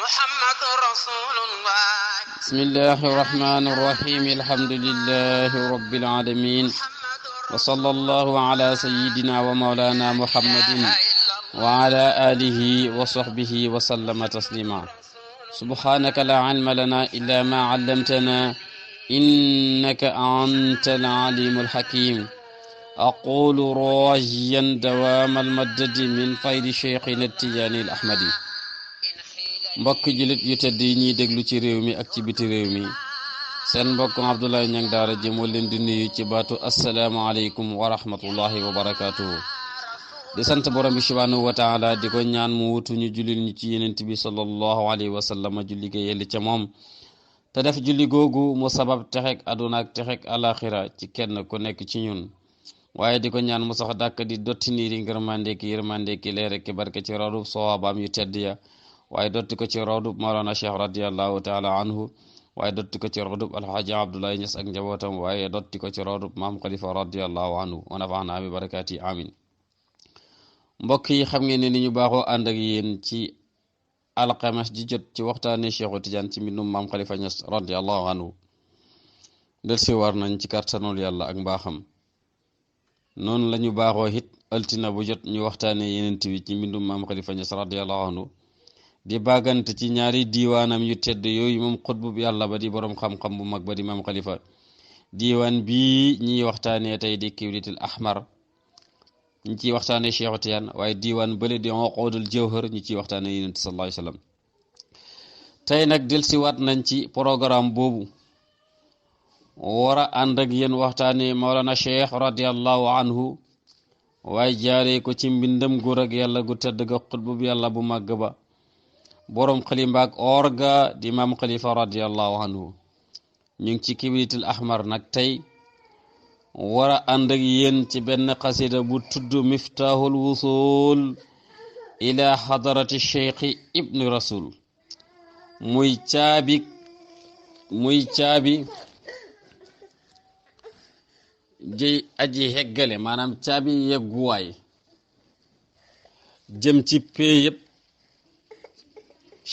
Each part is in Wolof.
محمد رسول الله. بسم الله الرحمن الرحيم الحمد لله رب العالمين وصلى الله على سيدنا ومولانا محمد وعلى آله وصحبه وسلم تسليما سبحانك لا علم لنا إلا ما علمتنا إنك أنت العليم الحكيم أقول راجيا دوام المدد من فيض شيخنا التجاني الأحمدي mbokk julit yu tedd yi ñuy déglu ci réew mi ak ci biti réew mi seen mbokk Abdoulaye Niang Daara ji moo leen di nuyu ci baatu asalaamaaleykum wa rahmatullahi wa barakaatuhu di sant borom bi subhanahu wa taala di ko ñaan mu wutu ñu julil ñu ci yenent bi sallallahu alayhi wa sallam julli ga yelli ca moom te def julli googu mu sabab texek aduna ak texek alaxira ci kenn ku nekk ci ñun waaye di ko ñaan mu sax dàkk di dotti niiri ngërmande ki yërmande ki leer ki barke ci rawdu sawabaam yu tedd ya waaye dotti ko ci rawdub Mawlana Cheikh radiyallahu taala anhu waaye dotti ko ci rawdub alhaji Abdoulaye Niass ak njabootam waaye dotti ko ci rawdub maam Khalifa radiyallahu anhu wa nafa'ana bi barakati amin mbokk yi xam ngeen ne ni ñu baaxoo ànd ak yéen ci alxames ji jot ci waxtaane Cheikhu Tidiane ci mbindum maam Khalifa Niass radiyallahu anhu del si war nañ ci kartanul yàlla ak mbaaxam noonu la ñu baaxoo it altina bu jot ñu waxtaane yenent bi ci mbindum maam Khalifa Niass radiyallahu anhu di bagante ci ñaari diiwaanam yu tedd yooyu moom xutbu yàlla ba di borom xam-xam bu mag ba di maam Khalifa diiwaan bii ñiy waxtaanee tey di kibritul ahmar ñi ciy waxtaanee Cheikhu Tidiane waaye diiwaan bële di uqudul jawhar ñi ciy waxtaanee yonent sallallahu alayhi wasallam tey nag delsiwaat nañ ci programme boobu war a ànd ak yéen waxtaanee Mawlana Cheikh radiyallahu anhu waaye jaaree ko ci mbindam gu rek yàlla gu tedd ga xutbu yàlla bu màgg ba borom xalimbaak orga di maam Khalifa radiyallahu anhu ñu ngi ci kibritul ahmar nag tey war a ànd ak yéen ci benn xasida bu tudd miftahul wusul ila hadarati cheikh ibnu rasul muy caabi ji aji heggale maanaam caabi yegguwaay jëm ci pee yëpp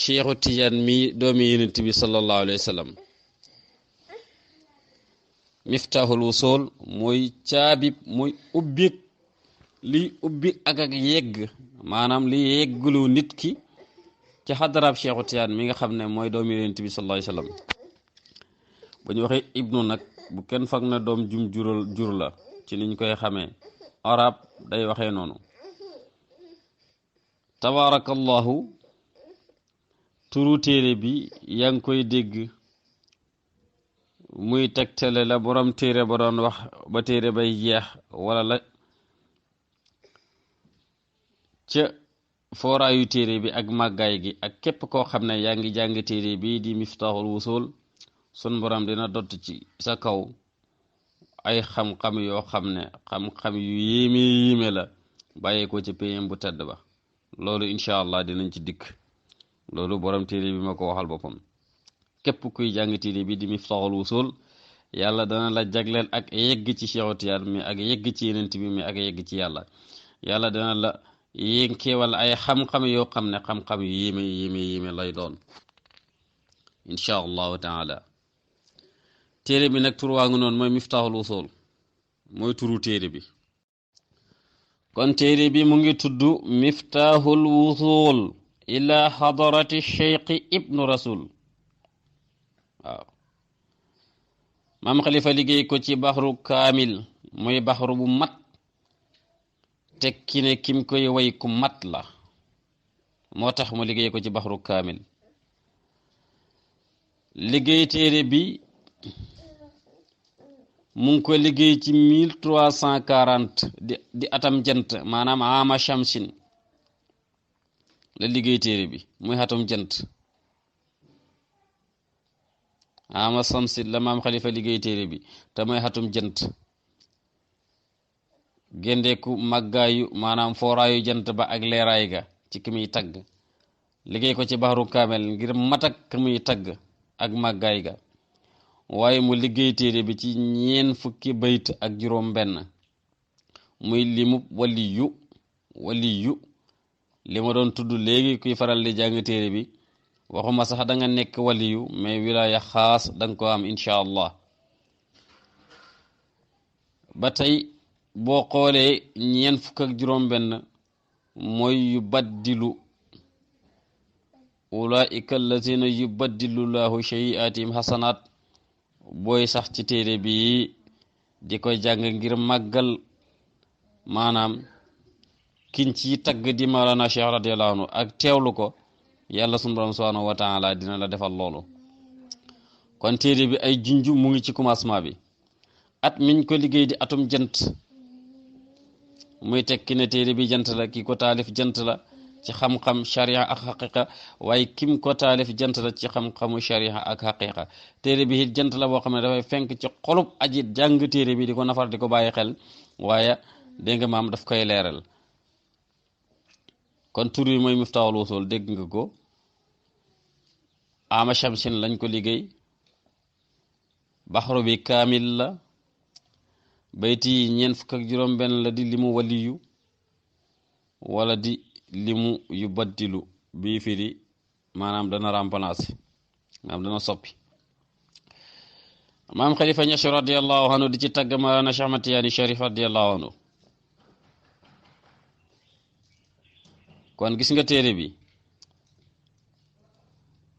Cheikhu Tidiane mi doomi yonent bi sallallahu alayhi wa sallam miftahul wusul mooy caabi mooy ubbi liy ubbi ak yegg maanaam li yeggulu nit ki ci xadaraab Cheikhu Tidiane mi nga xam ne mooy doomi yonent bi sallallahu alayhi wa sallam bu ñu waxee ibnu nag bu kenn fag na doom jum jur la ci niñ koy xamee arab day waxee noonu tabarakallahu turu téere bi yaa ngi koy dégg muy tegtale la borom téere ba doon wax ba téere bay jeex wala la ca fooraayu téere bi ak màggaay gi ak képp koo xam ne yaa ngi jàng téere bi di miftahul wusul sun borom dina dott ci sa kaw ay xam-xam yoo xam ne xam-xam yu yéeme la bàyyee ko ci payam bu tedd ba loolu incha allah dinañ ci dikk loolu borom téere bi ma ko waxal boppam képp kuy jàng téere bi di miftahul wusul yàlla dana la jagleel ak yegg ci Cheikhu Tidiane mi ak yegg ci yenent bi mi ak yegg ci yàlla dana la yénkeewal ay xam-xam yoo xam ne xam-xam yu yéeme lay doon incha allahu taala téere bi nag tur waa ngi noonu mooy miftahul wusul mooy turu téere bi kon téere bi mu ngi tudd miftahul wusul ila hadarati cheikh ibnu rasul waaw maam Khalifa liggéey ko ci baxru kaamil mooy baxru bu mat tekki ne kim koy way ku mat la moo tax mu liggéey ko ci baxru kaamil liggéey téere bi mu ngi ko liggéey ci 1340 di atam jant maanaam ama shamsin la liggéey téere bi muy atam jant ama shamsin la maam Khalifa liggéey téere bi te muy atam jant gendeeku màggaayu maanaam fooraayu jant ba ak leeraay ga ci ki muy tagg liggéey ko ci baxru kaamel ngir matak ki muy tagg ak màggaay ga waaye mu liggéey téere bi ci 4 fukki bayt ak juróom benn muy limub waliyu li ma doon tudd léegi kuy faral di jàng téere bi waxuma sax da nga nekk waliyu mais wilaya xaas da nga ko am incha allah. ba tey boo xoolee ñeent fukk ak juróom-benn mooy yubaddilu ulaika allazina yubaddilu llahu sayyi'atihim hasanat. booy sax ci téere bi di koy jàng ngir màggal maanaam kiñ ci tagg di Mawlana Cheikh radiyallahu anhu ak teewlu ko yàlla sunu borom subhanahu wa taala dina la defal loolu. kon téere bi ay junju mu ngi ci commencement bi. at miñ ko liggéey di atum jant muy tekki ne téere bi jant la ki ko taalif jant la ci xam-xam sharia ak xaqiqa waaye kim ko taalif jant la ci xam-xamu sharia ak xaqiqa. téere bi it jant la boo xam ne dafay fenk ci xolub aji jàng téere bi di ko nafar di ko bàyyi xel waaye dégg nga maam daf koy leeral. kon tur yi mooy Miftaahul Wusul dégg nga ko ama shamsin lañ ko liggéey. baxru bi kaamil la. bayti ñeent fukk ak juróom-benn la di limu waliyu wala di limu yu baddilu bii firi maanaam dana remplacer maanaam dana soppi. maam Xalifa Ñas radiyallahu anhu di ci tagg Mawlana Cheikh Ahmad Tijaani Sharif radiyallahu anhu. kon gis nga téere bi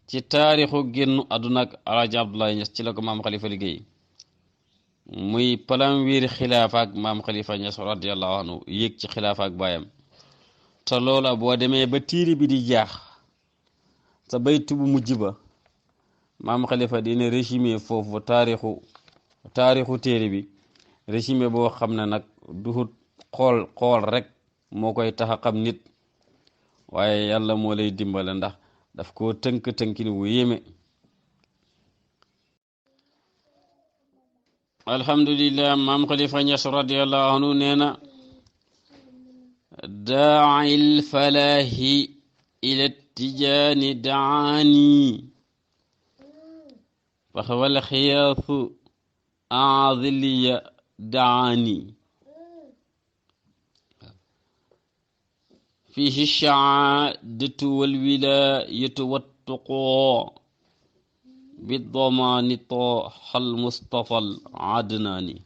ci taarixu génnu àdduna ak Alaaji Abdoulaye Ñas ci la ko maam Xalifa liggéey muy palam wiir xilaafa ak maam Xalifa Ñas radiyallahu anhu yéeg ci xilaafa ak baayam. te loola boo demee ba tiiri bi di jaax sa baytu bu mujj ba maam Xalifa dina résumé foofu taarixu téere bi résumé boo xam ne nag duhut xool rek moo koy tax a xam nit waaye yàlla moo lay dimbale ndax daf koo tënk-tënkin wu yéeme. alhamdulillah maam Xalifa Ñas radiyallahu anhu nee na daa'i lfalahi ila tijaani daani faxwal xiyaasu aadiliya daani fihi shahaadatu walwilaayatu wattuqaa bidamaani taaxal mustafal adnaani.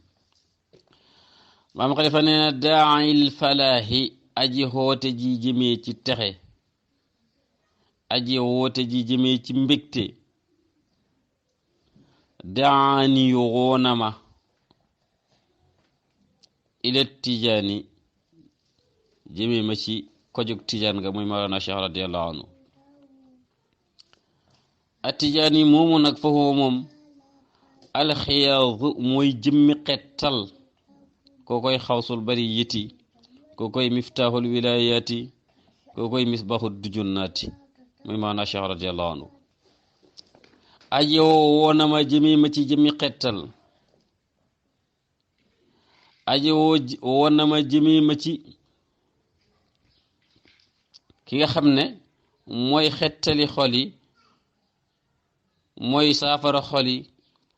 maam Xalifa nee na daa'il falaahi aji hoote ji jëmee ci texe aji hoote ji jëmee ci mbégte daani yu woonama ila tijaani jëmee ma ci kojug tijaan nga muy Mawlana Cheikh radiyallahu anhu. atijaani moomu nag fa huwa moom alxiyaadu mooy jëmmi xettal kookoy xawsul bari yiti kookoy miftaaxul wilayaati kookoy misbaxul dujunnaati muy Mawlana Cheikh radiyallahu anhu. aji woona ma jëmee ma ci jëmmi xettal aji woona ma jëmee ma ci ki nga xam ne mooy xettali xol yi mooy saafara xol yi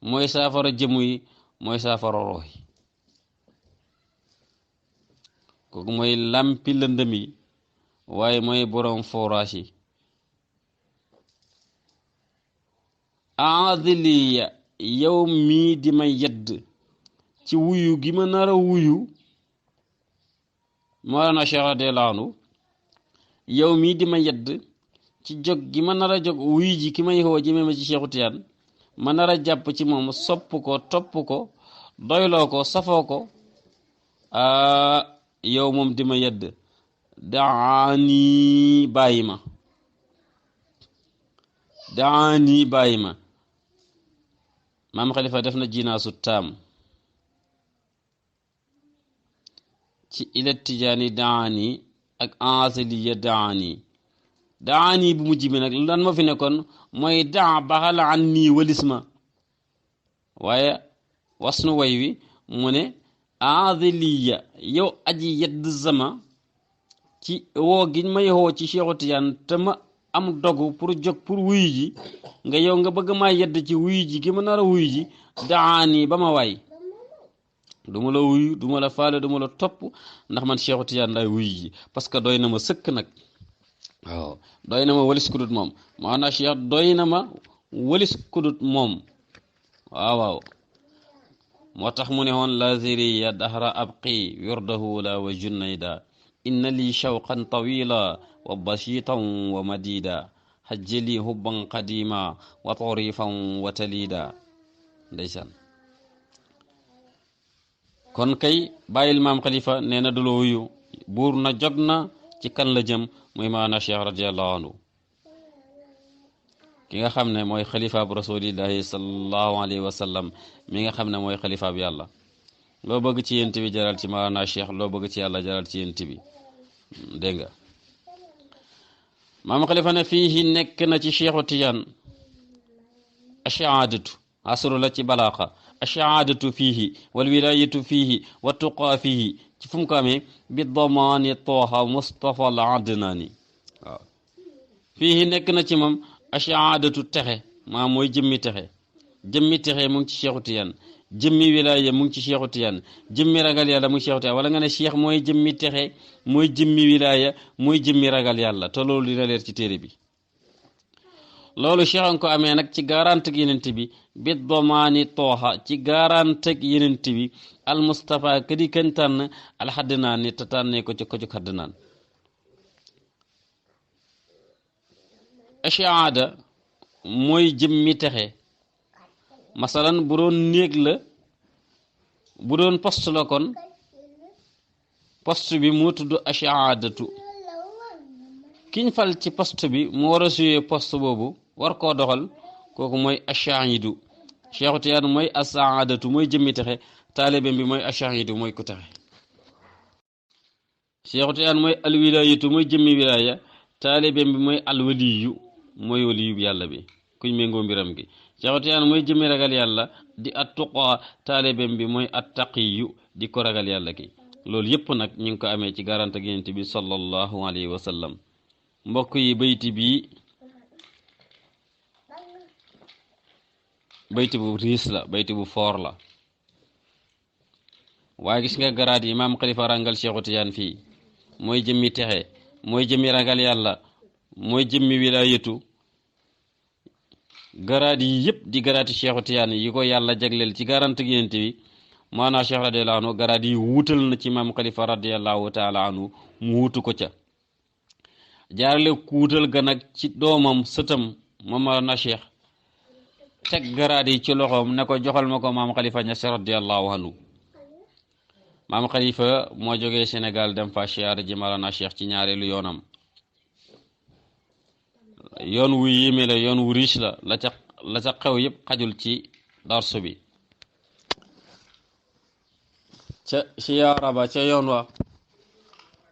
mooy saafara jëmu yi mooy saafara rox yi kooku mooy lampi lëndëm yi waaye mooy borom forage yi. aadiliya yow mii di ma yedd ci wuyu gi ma nar a wuyu Mawlana Cheikh radiyallahu anhu yow mii di ma yedd ci jóg gi ma nar a jóg wuyu ji ki may xoo jëmee ma ci Cheikhu Tijaan ma nar a jàpp ci moom sopp ko topp ko doyloo ko safoo ko yow moom di ma yedd daani bàyyi ma maam Xalifa def na jinaasu taam ci ila tijaani daani ak ansaliya daani bu mujj bi nag lan ma fi nekkoon mooy daa baxal an nii walis ma waaye wasnu way wi mu ne ansaliya yow aji yedd sama ci woo giñ may woo ci Cheikhu Tijaan te ma am dogu pour jóg pour wuyu ji nga yow nga bëgg maa yedd ci wuyu ji gi ma nar a wuyu ji daani ba ma waay du ma la wuyu du ma la faale du ma la topp ndax man Cheikhu Tijaan lay wuyu ji parce que doy na ma sëkk nag waaw doy na ma walis kudut moom maanaam cheikh doy na ma walis kudut moom waaw moo tax mu ne woon laziri ya dahra abqi wirdahu la wa junnayda inna li shawqan tawila wa bashitan wa madida hajjali hubban qadima wa tarifan wa talida ndeysaan kon kay bàyyil maam xalifa nee na du la wuyu buur na jog na ci kan la jëm muy maana cheikh radiallahu anhu ki nga xam ne mooy xalifa bu rasulillahi sallallahu alayhi wa sallam mi nga xam ne mooy xalifa bi yàlla loo bëgg ci yent bi jaral ci maana cheikh loo bëgg ci yàlla jaral ci yent bi dégg nga maam xalifa ne fii nekk na ci cheikhu tijaan ashaadatu asru la ci balaaxa ashaadatu fiihi wal wilayatu fiihi wa tuqaa fiihi ci fu mu ko amee bi damaani tooha mustafa al adnaani waaw fii nekk na ci moom ashaadatu texe maa mooy jëmmi texe mu ngi ci cheikhu tijaan jëmmi wilaya mu ngi ci cheikhu tijaan jëmmi ragal yàlla mu ngi ci cheikhu tijaan wala nga ne cheikh mooy jëmmi texe mooy jëmmi wilaya mooy jëmmi ragal yàlla te loolu dina leer ci téere bi loolu cheikh an ko amee nag ci garante ak yenent bi bi domaani tooxa ci garante ak yenent bi al mustafa kadi kañ tànn alxaddinaan ni te tànnee ko ci ko ci xaddinaan ashaada mooy jëmmi texe masalan bu doon néeg la bu doon poste la kon poste bi moo tudd ashaadatu kiñ fal ci poste bi mu war a suyee poste boobu war koo doxal kooku mooy ashaahidu cheikhu tiyaan mooy asaadatu mooy jëmmi texe taalibeem bi mooy ashaahidu mooy ku texe cheikhu tiyaan mooy alwilayatu mooy jëmmi wilaya taalibeem bi mooy alwaliyu mooy waliyu bi yàlla bi kuñ méngoo mbiram gi cheikhu tiyaan mooy jëmmi ragal yàlla di attuqa taalibeem bi mooy attaqiyu di ko ragal yàlla ki loolu yëpp nag ñu ngi ko amee ci garante ak yonent bi sallallahu alayhi wa sallam mbokk yi bayti bii bayti bu riis la bayti bu foor la waaye gis nga garaat yi maam xalifa rangal cheikhu tijaan fii mooy jëmmi texe mooy jëmmi ragal yàlla mooy jëmmi wilayatu garaat yi yëpp di garaati cheikhu tijaan yi ko yàlla jagleel ci garante ak yonent bi maanaa cheikh radiallahu anhu garaat yi wuutal na ci maam xalifa radiallahu taala anhu mu wuutu ko ca jaarale kuutal ga nag ci doomam sëtam Mawlana Cheikh teg garaat yi ci loxoom ne ko joxal ma ko maam Khalifa Niass radiyallahu anhu maam Khalifa moo jógee Sénégal dem fa siyaare ji Mawlana Cheikh ci ñaareelu yoonam yoon wu yéeme la yoon wu riche la ca xew yëpp xajul ci darsu bi ca siyaara ba ca yoon wa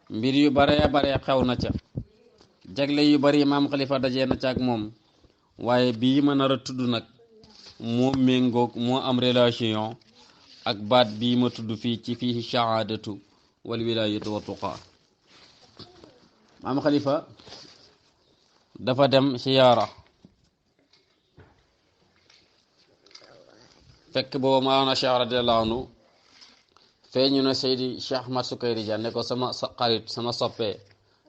mbir yu bare xew na ca jagle yu bari maam Khalifa dajee na ca ak moom waaye bii ma nar a tudd nag moo méngoog moo am relation ak baat bii ma tudd fii ci fii shahaadatu wal wilaayatu wa tuqaa maam Khalifa dafa dem siyaara fekk booba Mawlana Cheikh radiyallahu anhu feeñu na Seydi Cheikh Ahmad Sukayri Dia ne ko sama xarit sama soppee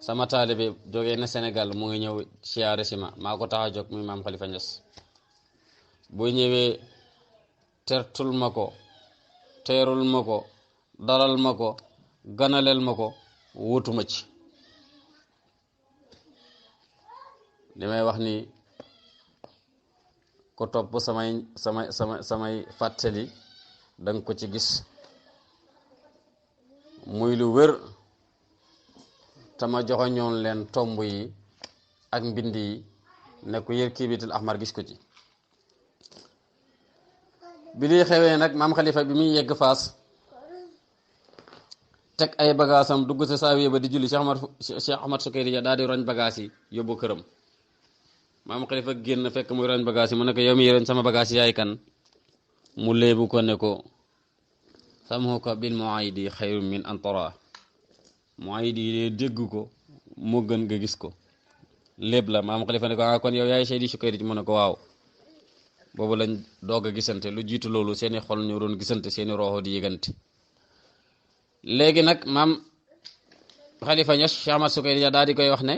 sama taalibe jógee na Sénégal mu ngi ñëw siyaare si maa ko tax a jóg muy maam Khalifa Niass boo ñëwee tertul ma ko teerul ma ko dalal ma ko ganaleel ma ko wutuma ci li may wax ni ko topp samay fàttali danga ko ci gis muy lu wér tama joxoñoon leen tomb yi ak mbind yi ne ko yër kiibitul ahmar gis ko ci bi liy xewee nag maam Khalifa bi muy yegg Faas teg ay bagaasam dugg sa saawiya ba di julli Cheikh Ahmad Sukayri Dia daal di roñ bagaas yi yóbbu këram maam Khalifa génn fekk muy roñ bagaas yi mu ne ko yow mi roñ sama bagaas yi yaay kan mu léebu ko ne ko samhuka bil muayidi xayrun min an tara muayidi yi dégg ko moo gën nga gis ko léeb la maam Khalifa ne ko kon yow yaay Seydi Sukayri mu ne ko waaw boobu lañ doog a gisante lu jiitu loolu seeni xol ñoo doon gisante seeni roxo di yëgante léegi nag maam Khalifa Niass Cheikh Ahmad Sukayri Dia daal di koy wax ne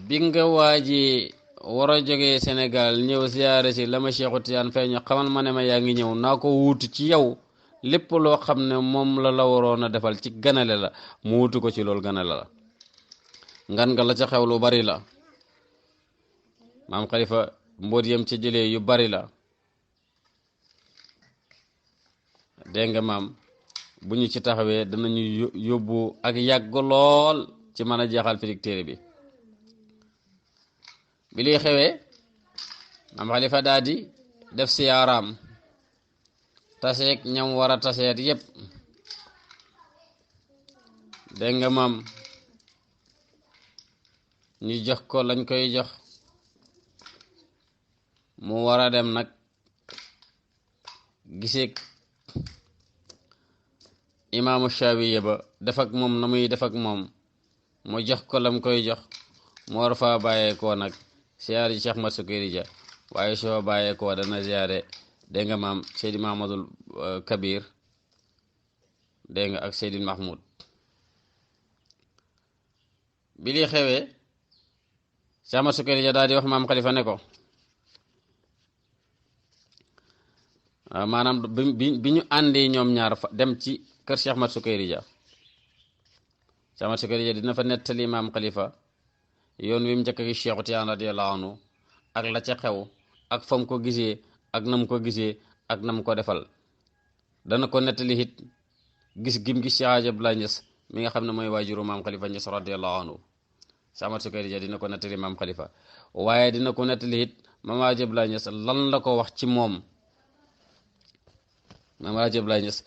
bi nga waaji war a jógee Sénégal ñëw siyaare si la ma Cheikhu Tijaan feeñu xamal ma ne ma yaa ngi ñëw naa ko wuutu ci yow lépp loo xam ne moom la waroon a defal ci ganale la mu wutu ko ci loolu ganale la ngan nga la ca xew lu bari la maam Xalifa mboot yam ca jëlee yu bari la dégg nga maam bu ñu ci taxawee danañu yóbbu ak yàgg lool ci mën a jeexal firig téere bi bi liy xewee maam Xalifa daal di def siyaaraam taseeg ñam war a taseet yépp dégg nga maam ñu jox ko lañ koy jox mu war a dem nag giseeg imaamu Shaafi'i ba def ak moom na muy def ak moom mu jox ko lam koy jox mu war faa bàyyeekoo nag siyaare ji Cheikh Mat Sukayri Ja waaye soo bàyyeekoo dana siyaare dégg nga maam Seydi Mahamadul Kabir dégg nga ak Seydi Mahmoud bi li xewee Cheikh Mat Sukayri Ja daal di wax maam Xalifa ne ko maanaam bi ñu àndee ñoom ñaar fa dem ci kër Cheikh Mat Sukayri Ja Cheikh Mat Sukayri Ja dina fa nettali maam Xalifa yoon wi mu njëkk gi Cheikhu Tijaan radiyallahu anhu ak la ca xew ak fam ko gisee ak nam ko gisee ak nam ko defal dana ko nettali it gis gim gi Cheikh Abdoulaye Niass mi nga xam ne mooy waajuru maam Xalifa Niass radiyallahu anhu Cheikh Mat Sukayri Ja dina ko nettali maam Xalifa waaye dina ko nettali it maam Abdoulaye Niass lan la ko wax ci moom maam Abdoulaye Niass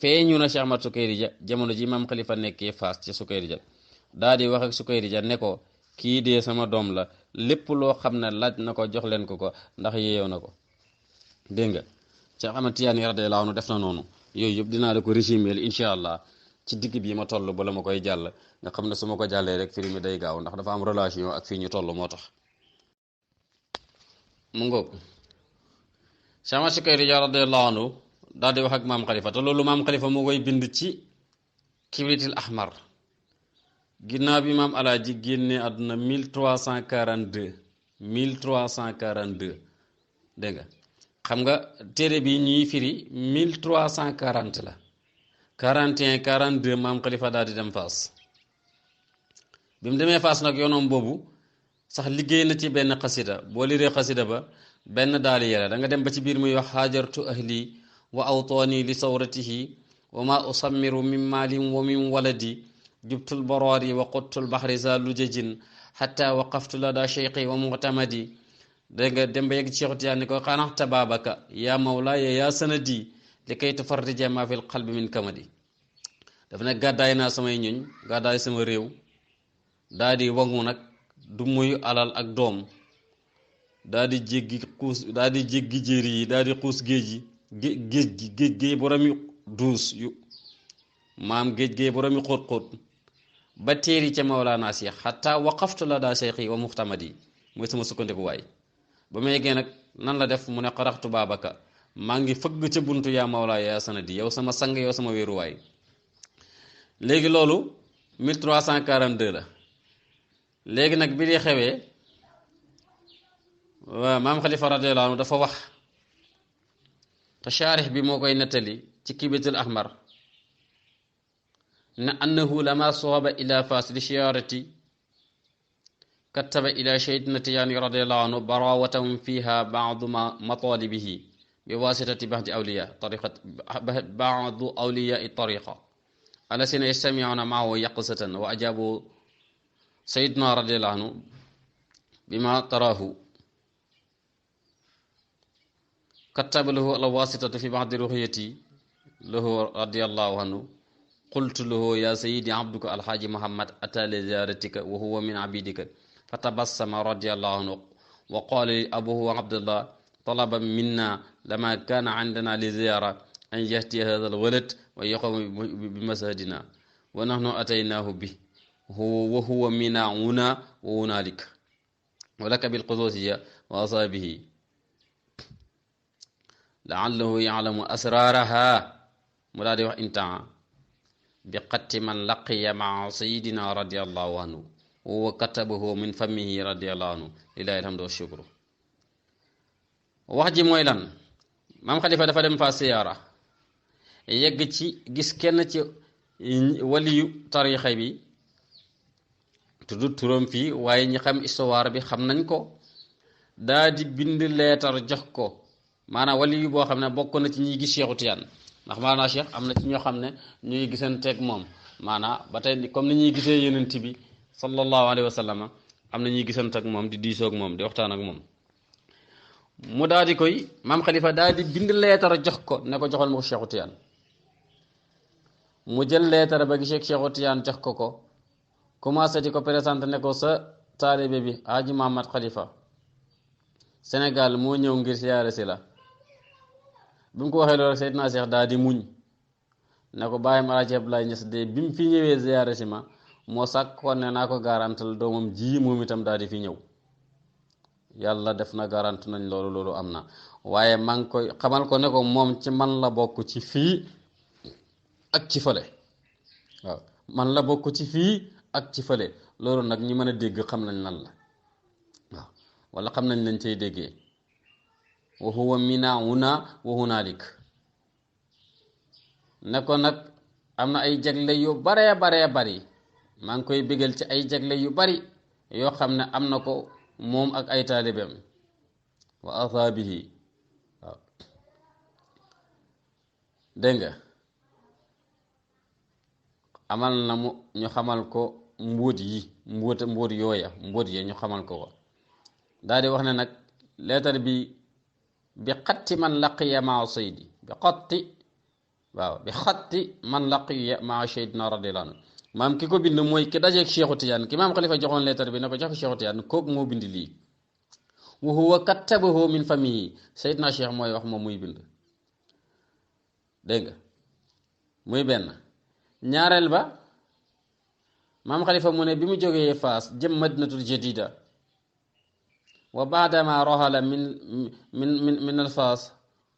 feeñu na Cheikh Mat Sukayri Ja jamono ji maam Xalifa nekkee Faas ci Sukayri Ja daa di wax ak Sukayri Ja ne ko kii dee sama doom la lépp loo xam ne laaj na ko jox leen ko ndax yeeyow na ko dégg nga Cheikh Ahmad Tijaani radiyallahu anhu def na noonu yooyu yëpp dinaa la ko résumer incha allah ci digg bi ma toll bala ma koy jàll nga xam ne su ma ko jàllee rek film mi day gaaw ndax dafa am relation ak fii ñu toll moo tax mu ngoog Cheikh Ahmad Sukayri Ja radiyallahu anhu daal di wax ak maam Xalifa te loolu maam Xalifa moo koy bind ci kibritil ahmar ginnaaw bi maam alaaji génne àdduna 1342 1342 dégg nga xam nga téere bi ñuy firi 1340 la 41 42 maam Xalifa daal di dem Faas bi mu demee Faas nag yoonoom boobu sax liggéey na ci benn xasida boo liree xasida ba benn daali yere da nga dem ba ci biir muy wax xaajartu ahli wa awtaani li sawratihi wa ma usammiru min maalin wa min waladi jubtul boroori wa quttul baxri sa lujajin xatta waqaftu lada cheikhi wa mutamadi dégg nga dem ba yegg Cheikhu Tijaan ni ko xanaxta baabaka yaa mawlaaya yaa sanadi li kay tufarrija ma fil qalbi min kamadi dafa ne gàddaay naa samay ñuñ gàddaay sama réew daa di wangu nag du muy alal ak doom daa di jéggi jéeri yi daa di xuus géej gi boromi duus yu maam géej boromi xóot-xóot ba téeri ca Mawlaana si xataa waqaftu la daa cheikhi wa muxtamadi mooy sama sukkandiku waay ba ma yeggee nag nan la def mu ne xaraxtu baabaka maa ngi fëgg ca buntu yaa mawlaa yaa sanadi yow sama sang yow sama wéeruwaay léegi loolu 1342 la léegi nag bi di xewee waaw maam Xalifa radiyallahu anhu dafa wax te shaarix bi moo koy nettali ci kibritul ahmar na annahu lama sooba ila faas li shiyaarati كتب إلى شيخنا التجاني رضي الله عنه براوة فيها بعض مطالبه بواسطة بعض أولياء الطريقة الذين يجتمعون معه يقظة وأجابوا سيدنا رضي الله عنه بما تراه كتب له الواسطة في بعض رؤيتي له رضي الله عنه قلت له يا سيدي عبدك الحاج محمد أتى لزيارتك وهو من عبيدك فتبسم رضي الله عنه وقال أبوه عبد الله طلب منا لما كان عندنا لزيارة أن يأتي هذا الولد ويقوم بمساجدنا ونحن أتيناه به وهو منا هنا وهنالك ولك بالقدوسية وأصابه لعله يعلم أسرارها مراد انتهى بقت من لقي مع سيدنا رضي الله عنه wa katabahu min famihi radiyallahu anhu lillahi alhamdu wa shukru. wax ji mooy lan? maam Xalifa dafa dem fa siyaara yegg ci gis kenn ci waliyu tarixa bi tudd turam fii waaye ñi xam histoire bi xam nañ ko, daa di bind leetar jox ko, maanaam waliyu boo xam ne bokk na ci ñiy gis Cheikhu Tijaan, ndax maanaam Cheikh am na ci ñoo xam ne ñuy gisanteeg moom, maanaam ba tey comme ni ñuy gisee Yonent bi sallallahu alayhi wa sallam, am na ñuy gisanteeg moom di diisoog moom di waxtaan ak moom. mu daal di koy maam Xalifa daal di bind leetar jox ko ne ko joxal ma ko Cheikhu Tijaan. mu jël leetar ba gisee Cheikhu Tijaan jox ko commencé di ko présenté ne ko sa taalibe bi Haji Mahamad Xalifa Sénégal moo ñëw ngir siyaare si la. bi mu ko waxee loolu Seydina Cheikh daal di muñ ne ko bàyyim Alaaji Abdoulaye Niass de bi mu fi ñëwee siyaare si ma moo sàkkoon ne naa ko garantal doomam ji moom itam daal di fi ñëw. yàlla def na garant nañ loolu am na, waaye maa ngi koy xamal ko ne ko moom ci man la bokk ci fii ak ci fële. waaw man la bokk ci fii ak ci fële, loolu nag ñi mën a dégg xam nañ lan la, waaw wala xam nañ lañ cay déggee. wa huwa mina huna wa hunalik ne ko nag am na ay jagle yu baree bari, maa ngi koy bégal ci ay jagle yu bari yoo xam ne am na ko moom ak ay taalibeem wa asaabihi. waaw dégg nga, amal na mu ñu xamal ko mbóot yooya ñu xamal ko daal di wax ne nag leetar bi xatti man laqiya maa saydi bi xatti man laqiya maa saydina radiyallahu anhu. maam ki ko bind mooy ki dajeeg Cheikhu Tijaan, ki maam Xalifa joxoon leetar bi ne ko jox Cheikhu Tijaan, kooku moo bind lii. wa huwa katabahu min famihi, Seydina Cheikh mooy wax moom muy bind. dégg nga, muy benn. ñaareel ba maam Xalifa mu ne bi mu jógee Faas jëm Madinatul Jadida wa baadama rohala min al Faas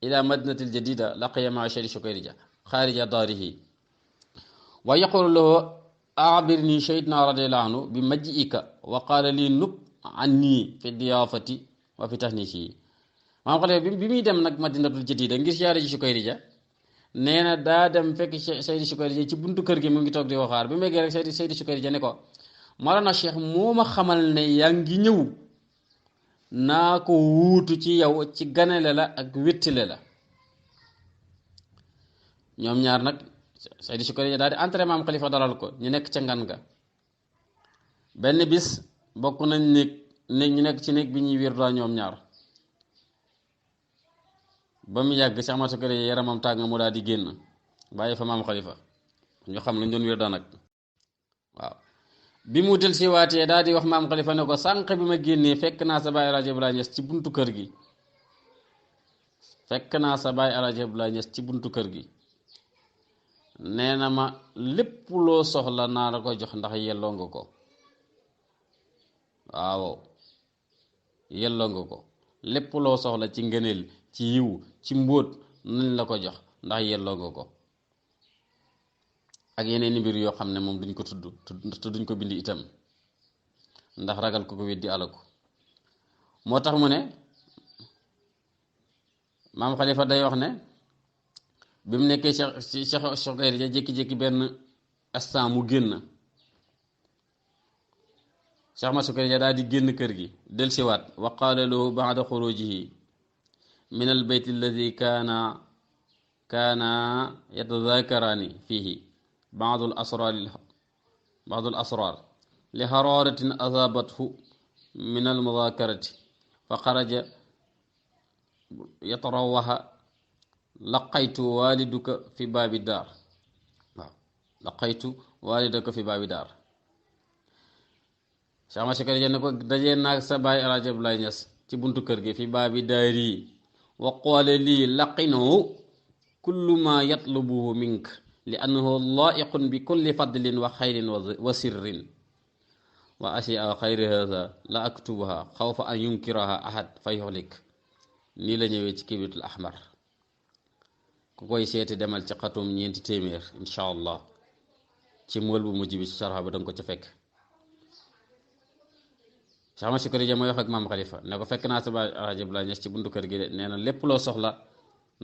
ila Madinatil Jadida laqiya maa Cheikh Shukayrija xaarija daarihi wa yaqulu lahu أعبرني سيدنا رضي الله عنه بمجيئك وقال لي نب عني في الضيافة وفي تهنيسي. maam Xalifa bi muy dem nag Madinatul Jadida ngir siyaare ji Sukayrija, nee na daa dem fekk Seydi Sukayrija ci buntu kër gi mu ngi toog di ko xaar. bi mu eggee rek Seydi Sukayrija ne ko Mawlana Cheikh moo ma xamal ne yaa ngi ñëw, naa ko wuutu ci yow ci ganale la ak wéttile la. ñoom ñaar nag Seydi Sukayrija daal di entré maam Xalifa dalal ko, ñu nekk ca ngan ga. benn bis bokk nañ néeg ñu nekk ci néeg bi ñuy wirda ñoom ñaar, ba mu yàgg Cheikh Ahmad Sukayrija yaramam tàng mu daal di génn bàyyi fa maam Xalifa, ñu xam lañ doon wirda nag. waaw bi mu del si waatee daal di wax maam Xalifa ne ko sànq bi ma génnee fekk naa sa baay Alaaji Abdoulaye Niass ci buntu kër gi, nee na ma lépp loo soxla naa la ko jox ndax yelloo nga ko. waaw yelloo nga ko, lépp loo soxla ci ngëneel, ci yiw, ci mbóot nañ la ko jox ndax yelloo nga ko. ak yeneen i mbir yoo xam ne moom duñ ko tudd duñ ko bind itam ndax ragal ko weddi alaku. moo tax mu ne maam Xalifa day wax ne bi mu nekkee Cheikh Sukayrija jékki-jékki benn instant mu génn, Cheikh Ahmad Sukayrija daal di génn kër gi delsiwaat. wa qaala lahu ba'da xurujihi min al bayt alladi kaana yatadakaraani fihi ba'du al asrar li hararatin asabathu min al mudakarati fa xaraja yatarawaha laqaytu waliduka fi baabi daar. waaw laqaytu walidaka fi baabi daar. Cheikh Ahmad Sukayrija ne ko dajee naag sa baay Alaaji Abdoulaye Niass ci buntu kër gi fi baabi daari wa qaala lii laqinahu kullu ma yatlubuhu mink li annahu laiqun bi kulli fadlin wa xayrin wa sirrin wa asiya xayri hada la aktubuha xawfa an yunkiraha ahad fa yuhlik. nii la ñëwee ci kibritul ahmar. ku koy seeti demal ci xatum 400 incha allah ci mool bu mujj bi ci sarxa ba danga ko ca fekk. Cheikh Ahmad Sukayri mooy wax ak maam Khalifa ne ko fekk naa sa baay Alaaji Abdoulaye Niass ci buntu kër gi de nee na lépp loo soxla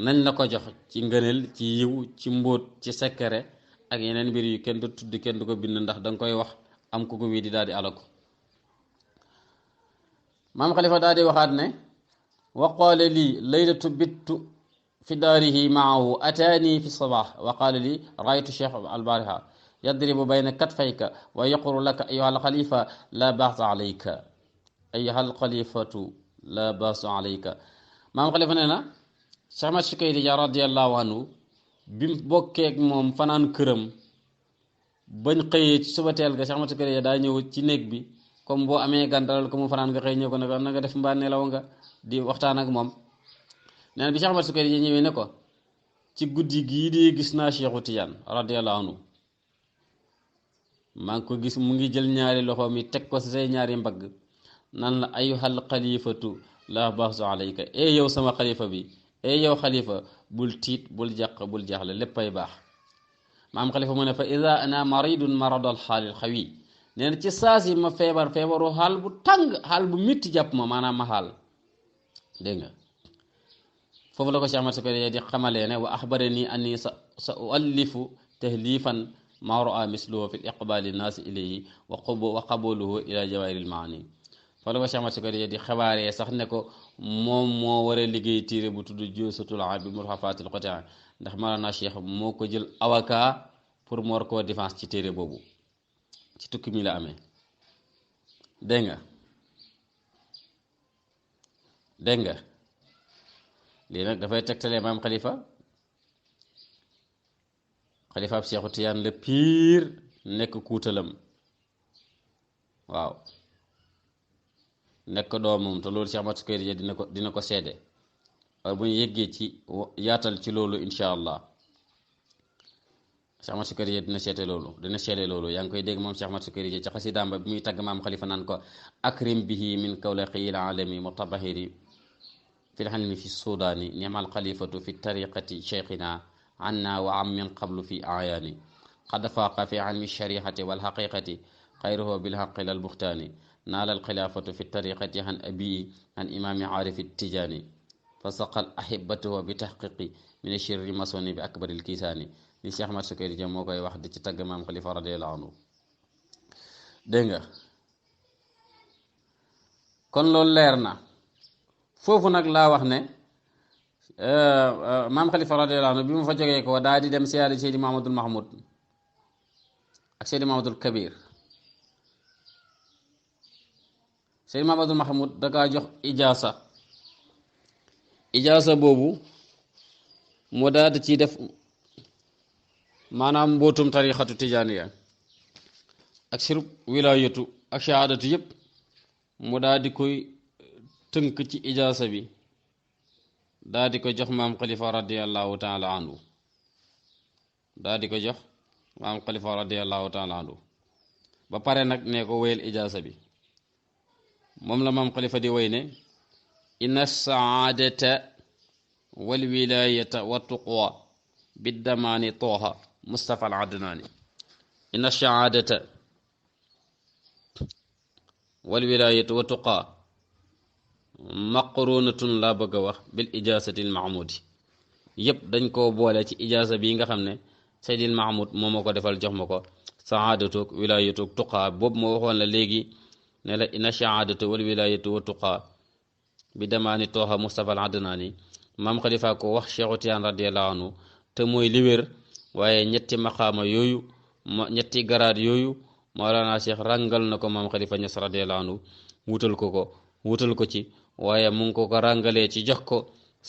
nañ la ko jox ci ngëneel ci yiw ci mbóot ci sekkere ak yeneen mbir yu kenn du tudd kenn du ko bind ndax danga koy wax am ku ko wii di daal di alako maam Khalifa daal di waxaat ne wa qaala lii laylatu bittu fi daarihi maahu ataani fi sabaax wa qaala lii raaytu cheikh albariha yadribu bayna katfayka wa yaqulu laka ayuha alxalifa la baasa alayka ayuha alxalifatu la baasu alayka maam Khalifa nee na Cheikh Ahmad Sukayri radiyallahu anhu bi mu bokkeek moom fanaan këram bañ xëyee ci suba teel ga Cheikh Ahmad Sukayri daa ñëw ci néeg bi comme boo amee gan dalal ko mu fanaan nga xëy ñëw ko ne ko na nga def mbaa nelaw nga di waxtaan ak moom nee na bi Cheikh Ahmad Sukayri ñëwee ne ko ci guddi gii di gis naa Cheikhu Tijaan radiyallahu anhu maa ngi ko gis mu ngi jël ñaari loxo mi teg ko say ñaari mbagg nan la ayyuhal xalifatu la baasu alayka yow sama xalifa bi yow xalifa bul tiit bul jàq bul jaaxle léppay baax maam Khalifa mu ne fa ida ana maridun maradal xaalil xawi nee na ci saasi ma feebaru xaal bu tàng xaal bu mitti jàpp ma maanaam ma xaal dégg nga foofu la ko Cheikh Ahmad Sukayri di xamalee ne wa axbarani anni sa uallifu tahlifan ma raa misluhu fi iqbali naasi ilayhi wa qabuluhu ila jawaahiril maani foofu la ko Cheikh Ahmad Sukayri di xabaaree sax ne ko moom moo war a liggéey téere bu tudd Juusatul Arabi bi murxafaatil qatia ndax Mawlana Cheikh moo ko jël avocat pour mu war koo défense ci téere boobu ci tukki mi la amee dégg nga lii nag dafay tegtalee maam Khalifa ab Seexu Tijaan la piir nekk kuutalam waaw nekk doomam te loolu Cheikh Ahmad Sukayri dina ko seede waaye bu ñu yeggee ci yaatal ci loolu incha allah Cheikh Ahmad Sukayri dina seede loolu yaa ngi koy dégg moom Cheikh Ahmad Sukayri ci xasidaam ba bi muy tagg maam Khalifa naan ko akrim bihi min kawlaqil alami mutabahiri fi lxalmi fi sudaani nimal xalifatu fi tariqati cheikhina anna wa am min qablu fi ayaani qad faaqa fi almi sharihati walhaqiqati xayruhu bilhaqi lal buxtaani naala alxilaafatu fi tariqati an abii an imaami aarifi tijaani fa saqal ahibatuhu bi taxqiqi min shirri masoni bi akbaril kiisaani li Cheikh Ahmad Sukayri moo koy wax di ci tagg maam Khalifa radiyallahu anhu dégg nga kon loolu leer na foofu nag laa wax ne maam Khalifa radiyallahu anhu bi mu fa jógee ko daal di dem siyaare Seydi Mahamadul Mahmoud ak Seydi Mahamadul Kabir Seydi Mahamadul Mahmoud da kaa jox ijaasa boobu mu daal di ci def maanaam mbootum tarixatu tijaaniya ak sirub wilaayatu ak shahaadatu yëpp mu daal di koy tënk ci ijaasa bi daal di ko jox maam Khalifa radiyallahu taala anhu ba pare nag ne ko wéyal ijaasa bi moom la maam Khalifa di woy ne inna saadata wal wilayata wa tuqwa biddamaani tooha Mustafa al Adnaani inna saadata wal wilayata wa tuqwa maqrunatun laa bëgg a wax bil ijaasatil mahmudi yëpp dañ koo boole ci ijaasa bii nga xam ne Seydil Mahmoud moo ma ko defal jox ma ko saadatoog wilayatoog tuqaa boobu moo waxoon la léegi ne la inna saadatu wal wilayatu wa tuqaa bi damaani tooxa Mustafa al Adnaani maam Khalifa ko wax Cheikhu Tijaan radiyallahu anhu te mooy li wér waaye ñetti maqaama yooyu ñetti garaat yooyu Mawlana Cheikh rangal na ko maam Khalifa Niass radiyallahu anhu wutal ko ci waaye mu ngi ko rangalee ci jox ko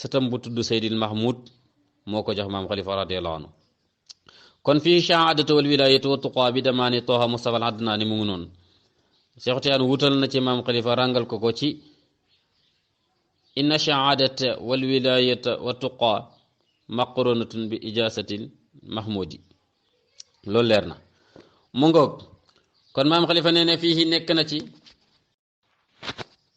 sëtam bu tudd Seydil Mahmoud moo ko jox maam Khalifa radiyallahu anhu kon fii shahaadatu wal wilayatu wa tuqaa bi damaani tooxa Mustafa al Adnaani mu ngi noonu Cheikh Tijaan wutal na ci maam Khalifa rangal ko ci inna shahaadata wal wilayata wa tuqaa maqrunatun bi ijaasatil mahmudi loolu leer na mu ngoog kon maam Khalifa nee ne fii nekk na ci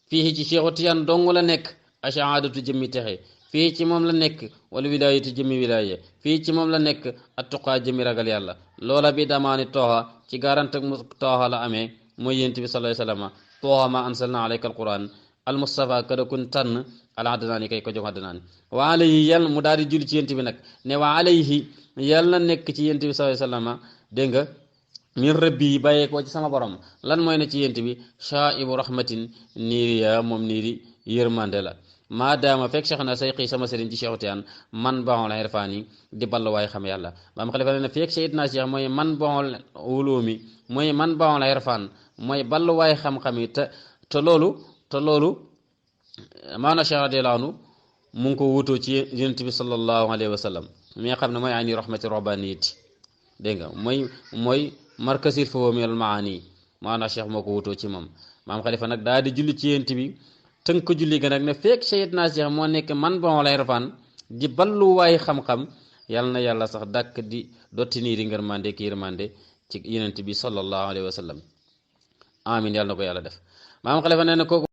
fii ci Cheikhu Tijaan dong la nekk a shahaadatu jëmmi texe fii ci moom la nekk wala wilaayatu jëmmi wilaaya fii ci moom la nekk at tuqaa jëmmi ragal yàlla loola bi damaani tooxa ci garante mu tooxa la amee mooy yent bi sallallahu alayhi wasallam tooxa ma ansalna alayka alquran al mustafa kada kun tànn al adnaani kay ko jox adnaani wa alayhi yàlla mu daal di julli ci yent bi nag ne wa alayhi yàlla na nekk ci yent bi sallallahu alayhi wasallam dégg nga min rabbi yi bàyyee ko ci sama borom lan mooy ne ci yent bi shaibu rahmatin niiri ya moom niiri yërmande la maadaama fekk cheikh na sayqi sama sëriñ ci cheikh Tiyaan man baol irfaani di balluwaay xam yàlla maam xalifa ne fekk sayidna cheikh mooy man baol ulumi mooy man baol irfaan mooy balluwaay xam-xam yi te loolu maana cheikh radiyallahu anhu mu ngi ko wutoo ci yonent bi sallallahu alayhi wa sallam mi nga xam ne mooy ani rahmati rabbaniyati dégg nga mooy markasil foofu minal maani maana cheikh moo ko wutoo ci moom maam xalifa nag daal di julli ci yonent bi tënk julli ga nag ne fekk sayidna cheikh moo nekk man ba lay rafaan di balluwaay xam-xam yàlla na yàlla sax dàkk di dotti niiri ngërmande ki yërmande ci yonent bi sallallahu alayhi wa sallam amin yàlla na ko yàlla def maam xalifa nee na kooku